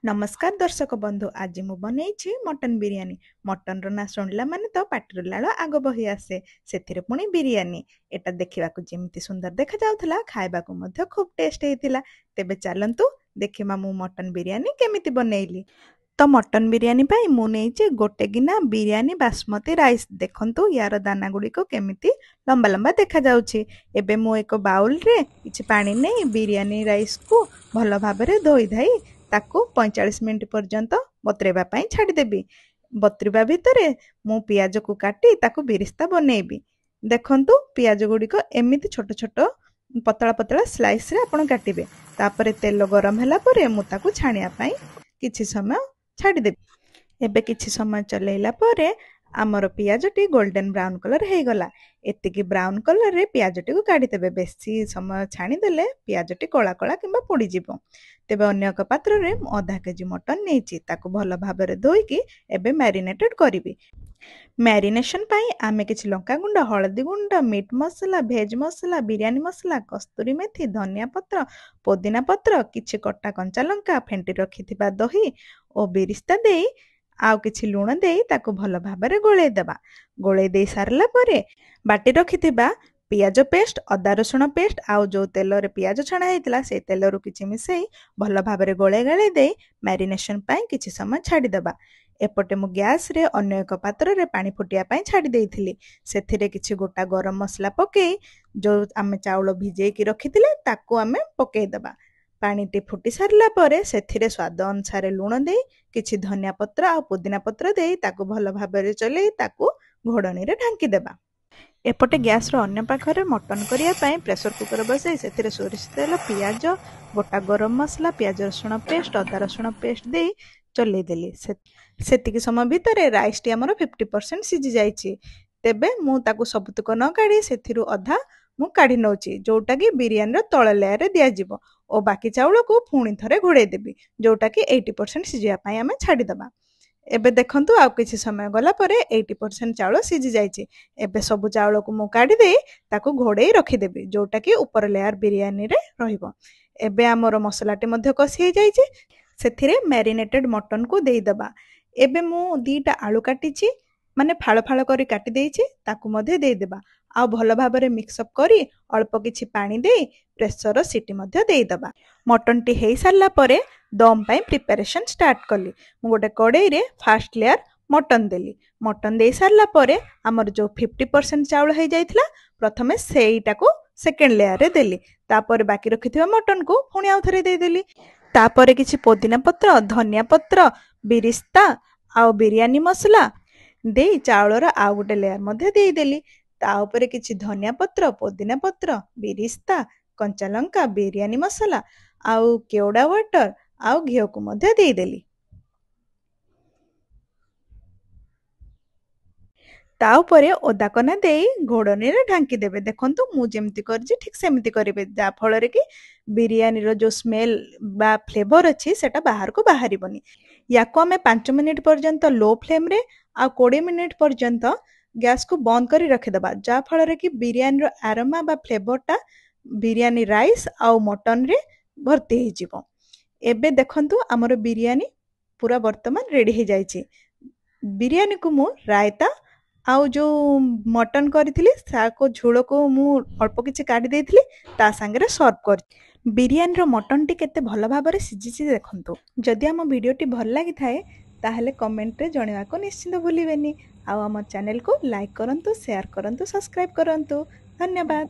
ନମସ୍କାର ଦର୍ଶକ ବନ୍ଧୁ, ଆଜି ମୁଁ ବନେଇଛି ମଟନ ବିରିୟାନୀ। ମଟନର ନାଁ ଶୁଣିଲା ମାନେ ତ ପାଟିରୁ ଲାଳ ଆଗ ବହି ଆସେ, ସେଥିରେ ପୁଣି ବିରିୟାନୀ। ଏଟା ଦେଖିବାକୁ ଯେମିତି ସୁନ୍ଦର ଦେଖାଯାଉଥିଲା, ଖାଇବାକୁ ମଧ୍ୟ ଖୁବ୍ ଟେଷ୍ଟ ହେଇଥିଲା। ତେବେ ଚାଲନ୍ତୁ ଦେଖିବା ମୁଁ ମଟନ ବିରିୟାନୀ କେମିତି ବନେଇଲି। ତ ମଟନ ବିରିୟାନୀ ପାଇଁ ମୁଁ ନେଇଛି ଗୋଟେ ଗିନା ବିରିୟାନୀ ବାସୁମତୀ ରାଇସ୍। ଦେଖନ୍ତୁ ୟାର ଦାନା ଗୁଡ଼ିକ କେମିତି ଲମ୍ବା ଲମ୍ବା ଦେଖାଯାଉଛି। ଏବେ ମୁଁ ଏକ ବାଉଲରେ କିଛି ପାଣି ନେଇ ବିରିୟାନୀ ରାଇସ୍କୁ ଭଲ ଭାବରେ ଧୋଇ ଧାଇ ତାକୁ 45 ମିନିଟ୍ ପର୍ଯ୍ୟନ୍ତ ବତୁରେଇବା ପାଇଁ ଛାଡ଼ିଦେବି। ବତୁରିବା ଭିତରେ ମୁଁ ପିଆଜକୁ କାଟି ତାକୁ ବିରିସ୍ତା ବନେଇବି। ଦେଖନ୍ତୁ, ପିଆଜ ଗୁଡ଼ିକ ଏମିତି ଛୋଟ ଛୋଟ ପତଳା ପତଳା ସ୍ଲାଇସ୍ରେ ଆପଣ କାଟିବେ। ତାପରେ ତେଲ ଗରମ ହେଲା ପରେ ମୁଁ ତାକୁ ଛାଣିବା ପାଇଁ କିଛି ସମୟ ଛାଡ଼ିଦେବି। ଏବେ କିଛି ସମୟ ଚଲେଇଲା ପରେ ଆମର ପିଆଜଟି ଗୋଲ୍ଡେନ୍ ବ୍ରାଉନ୍ କଲର୍ ହେଇଗଲା। ଏତିକି ବ୍ରାଉନ୍ କଲର୍ରେ ପିଆଜଟିକୁ କାଢ଼ିଦେବେ। ବେଶୀ ସମୟ ଛାଣିଦେଲେ ପିଆଜଟି କଳା କଳା କିମ୍ବା ପୋଡ଼ିଯିବ। ତେବେ ଅନ୍ୟ ଏକ ପାତ୍ରରେ ମୁଁ ଅଧା କେଜି ମଟନ୍ ନେଇଛି। ତାକୁ ଭଲ ଭାବରେ ଧୋଇକି ଏବେ ମ୍ୟାରିନେଟେଡ୍ କରିବି। ମ୍ୟାରିନେସନ୍ ପାଇଁ ଆମେ କିଛି ଲଙ୍କାଗୁଣ୍ଡ, ହଳଦୀ ଗୁଣ୍ଡ, ମିଟ୍ ମସଲା, ଭେଜ୍ ମସଲା, ବିରିୟାନୀ ମସଲା, କସ୍ତୁରୀ ମେଥି, ଧନିଆ ପତ୍ର, ପୋଦିନା ପତ୍ର, କିଛି କଟା କଞ୍ଚା ଲଙ୍କା, ଫେଣ୍ଟି ରଖିଥିବା ଦହି ଓ ବିରିସ୍ତା ଦେଇ ଆଉ କିଛି ଲୁଣ ଦେଇ ତାକୁ ଭଲ ଭାବରେ ଗୋଳେଇ ଦେବା। ଗୋଳେଇ ଦେଇ ସାରିଲା ପରେ ବାଟି ରଖିଥିବା ପିଆଜ ପେଷ୍ଟ, ଅଦା ରସୁଣ ପେଷ୍ଟ ଆଉ ଯେଉଁ ତେଲରେ ପିଆଜ ଛଣା ହେଇଥିଲା ସେଇ ତେଲରୁ କିଛି ମିଶାଇ ଭଲ ଭାବରେ ଗୋଳେଇ ଗାଳେଇ ଦେଇ ମ୍ୟାରିନେସନ୍ ପାଇଁ କିଛି ସମୟ ଛାଡ଼ିଦେବା। ଏପଟେ ମୁଁ ଗ୍ୟାସ୍ରେ ଅନ୍ୟ ଏକ ପାତ୍ରରେ ପାଣି ଫୁଟିବା ପାଇଁ ଛାଡ଼ି ଦେଇଥିଲି। ସେଥିରେ କିଛି ଗୋଟା ଗରମ ମସଲା ପକାଇ ଯେଉଁ ଆମେ ଚାଉଳ ଭିଜେଇକି ରଖିଥିଲେ ତାକୁ ଆମେ ପକାଇଦେବା। ପାଣିଟି ଫୁଟି ସାରିଲା ପରେ ସେଥିରେ ସ୍ୱାଦ ଅନୁସାରେ ଲୁଣ ଦେଇ କିଛି ଧନିଆ ପତ୍ର ଆଉ ପୋଦିନା ପତ୍ର ଦେଇ ତାକୁ ଭଲ ଭାବରେ ଚଲେଇ ତାକୁ ଘୋଡ଼ଣୀରେ ଢାଙ୍କିଦେବା। ଏପଟେ ଗ୍ୟାସ୍ର ଅନ୍ୟ ପାଖରେ ମଟନ୍ କରିବା ପାଇଁ ପ୍ରେସର କୁକର ବସାଇ ସେଥିରେ ସୋରିଷ ତେଲ, ପିଆଜ, ଗୋଟା ଗରମ ମସଲା, ପିଆଜ ରସୁଣ ପେଷ୍ଟ, ଅଦା ରସୁଣ ପେଷ୍ଟ ଦେଇ ଚଲେଇଦେଲି। ସେତିକି ସମୟ ଭିତରେ ରାଇସ୍ଟି ଆମର 50% ସିଝି ଯାଇଛି। ତେବେ ମୁଁ ତାକୁ ସବୁତକ ନ କାଢ଼ି ସେଥିରୁ ଅଧା ମୁଁ କାଢ଼ି ନେଉଛି, ଯେଉଁଟାକି ବିରିୟାନୀର ତଳ ଲେୟାରରେ ଦିଆଯିବ, ଓ ବାକି ଚାଉଳକୁ ପୁଣି ଥରେ ଘୋଡ଼େଇ ଦେବି, ଯେଉଁଟାକି 80% ସିଝିବା ପାଇଁ ଆମେ ଛାଡ଼ିଦେବା। ଏବେ ଦେଖନ୍ତୁ, ଆଉ କିଛି ସମୟ ଗଲା ପରେ 80% ଚାଉଳ ସିଝି ଯାଇଛି। ଏବେ ସବୁ ଚାଉଳକୁ ମୁଁ କାଢ଼ି ଦେଇ ତାକୁ ଘୋଡ଼େଇ ରଖିଦେବି, ଯେଉଁଟାକି ଉପର ଲେୟାର ବିରିୟାନୀରେ ରହିବ। ଏବେ ଆମର ମସଲାଟି ମଧ୍ୟ କଷି ହେଇଯାଇଛି, ସେଥିରେ ମ୍ୟାରିନେଟେଡ୍ ମଟନକୁ ଦେଇଦେବା। ଏବେ ମୁଁ 2ଟା ଆଳୁ କାଟିଛି, ମାନେ ଫାଳ ଫାଳ କରି କାଟି ଦେଇଛି, ତାକୁ ମଧ୍ୟ ଦେଇଦେବା ଆଉ ଭଲ ଭାବରେ ମିକ୍ସଅପ୍ କରି ଅଳ୍ପ କିଛି ପାଣି ଦେଇ ପ୍ରେସର ସିଟି ମଧ୍ୟ ଦେଇଦେବା। ମଟନଟି ହେଇସାରିଲା ପରେ ଦମ୍ ପାଇଁ ପ୍ରିପାରେସନ୍ ଷ୍ଟାର୍ଟ କଲି। ମୁଁ ଗୋଟେ କଡ଼େଇରେ ଫାଷ୍ଟ ଲେୟାର ମଟନ୍ ଦେଲି। ମଟନ୍ ଦେଇ ସାରିଲା ପରେ ଆମର ଯେଉଁ 50% ଚାଉଳ ହେଇଯାଇଥିଲା ପ୍ରଥମେ ସେଇଟାକୁ ସେକେଣ୍ଡ ଲେୟାରରେ ଦେଲି। ତାପରେ ବାକି ରଖିଥିବା ମଟନକୁ ପୁଣି ଆଉ ଥରେ ଦେଇଦେଲି। ତାପରେ କିଛି ପୋଦିନା ପତ୍ର, ଧନିଆ ପତ୍ର, ବିରିସ୍ତା ଆଉ ବିରିୟାନୀ ମସଲା ଦେଇ ଚାଉଳର ଆଉ ଗୋଟେ ଲେୟାର ମଧ୍ୟ ଦେଇଦେଲି। ତା ଉପରେ କିଛି ଧନିଆ ପତ୍ର, ପୋଦିନା ପତ୍ର, ବିରିସ୍ତା, କଞ୍ଚା ଲଙ୍କା, ବିରିୟାନୀ ମସଲା ଆଉ କେଉଡ଼ା ୱାଟର ଆଉ ଘିଅକୁ ମଧ୍ୟ ଦେଇଦେଲି। ତା ଉପରେ ଓଦାକନା ଦେଇ ଘୋଡ଼ଣୀରେ ଢାଙ୍କି ଦେବେ। ଦେଖନ୍ତୁ, ମୁଁ ଯେମିତି କରିଛି ଠିକ୍ ସେମିତି କରିବେ, ଯାହାଫଳରେ କି ବିରିୟାନୀର ଯେଉଁ ସ୍ମେଲ୍ ବା ଫ୍ଲେଭର ଅଛି ସେଟା ବାହାରକୁ ବାହାରିବନି। ୟାକୁ ଆମେ 5 ମିନିଟ୍ ପର୍ଯ୍ୟନ୍ତ ଲୋ ଫ୍ଲେମ୍ରେ ଆଉ 20 ମିନିଟ୍ ପର୍ଯ୍ୟନ୍ତ ଗ୍ୟାସ୍କୁ ବନ୍ଦ କରି ରଖିଦେବା, ଯାହାଫଳରେ କି ବିରିୟାନୀର ଆରୋମା ବା ଫ୍ଲେଭରଟା ବିରିୟାନୀ ରାଇସ୍ ଆଉ ମଟନରେ ଭର୍ତ୍ତି ହେଇଯିବ। ଏବେ ଦେଖନ୍ତୁ, ଆମର ବିରିୟାନୀ ପୁରା ବର୍ତ୍ତମାନ ରେଡ଼ି ହେଇଯାଇଛି। ବିରିୟାନୀକୁ ମୁଁ ରାଇତା ଆଉ ଯେଉଁ ମଟନ୍ କରିଥିଲି ତାକୁ ଝୋଳକୁ ମୁଁ ଅଳ୍ପ କିଛି କାଢ଼ି ଦେଇଥିଲି, ତା ସାଙ୍ଗରେ ସର୍ଭ କରିଛି। ବିରିୟାନୀର ମଟନ୍ଟି କେତେ ଭଲ ଭାବରେ ସିଝିଛି ଦେଖନ୍ତୁ। ଯଦି ଆମ ଭିଡ଼ିଓଟି ଭଲ ଲାଗିଥାଏ ତାହେଲେ କମେଣ୍ଟରେ ଜଣାଇବାକୁ ନିଶ୍ଚିନ୍ତ ଭୁଲିବେନି, ଆଉ ଆମ ଚ୍ୟାନେଲକୁ ଲାଇକ୍ କରନ୍ତୁ, ସେୟାର କରନ୍ତୁ, ସବସ୍କ୍ରାଇବ୍ କରନ୍ତୁ। ଧନ୍ୟବାଦ।